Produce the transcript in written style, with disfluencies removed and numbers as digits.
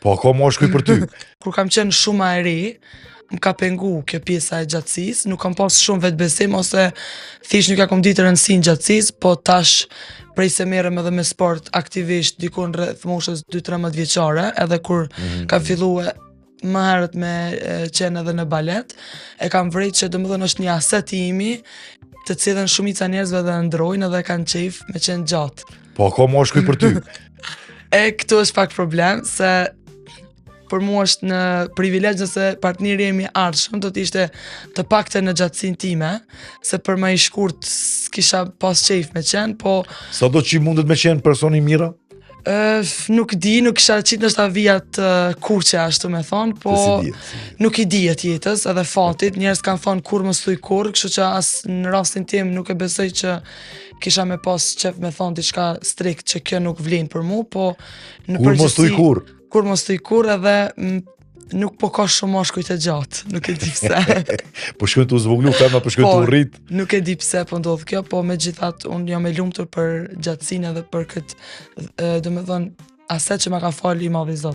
Po, ka moshkuj për ty. Kur kam qenë shumë ma e re, më ka pengu kjo pjesa e gjatësisë, nuk kam pas shumë vetbesim ose thjesht nuk ja kom ditë rëndësinë gjatësisë, po tash prej se merrem edhe me sport aktivisht dikun rreth moshës 2-13 vjeçare, edhe kur kam fillu më herët me qenë edhe në balet, e kam vrejt që domethënë është një aset i imi, të cilën shumica njerëzve dhe ndrojnë edhe kanë qejf me qenë gjatë. Po, ka moshkuj për ty. E këtu është pak problem se për mua është në privilegj nëse partneri im i ardhshëm do të ishte të paktën në gjatësinë time, se për më i shkurt s'kisha pas qejf me qenë, po Sa do që i mundet me qenë personi mira? E, nuk di, nuk kisha qitë ndoshta vijat kuqe ashtu me thonë, po Se si dihet, si dihet. nuk i dihet jetës edhe fatit, njerëz kanë thonë kur mos thuj kurr, kështu që as në rastin tim nuk e besoj që kisha me pas qef me thonë diçka strikt që kjo nuk vlen për mu, po në Kur mos thuj përgjithësi- kurr. Kur mos thuj kurr edhe nuk po ka shumë mashkuj të gjatë, nuk e di pse. Po shkojnë të zvoglu, femra po shkojnë Po, të rrit. Nuk e di pse po ndodh kjo, po megjithatë unë jam e lumtur për gjatësinë edhe për këtë, do me thonë, aset që ma ka falë i madhi Zot.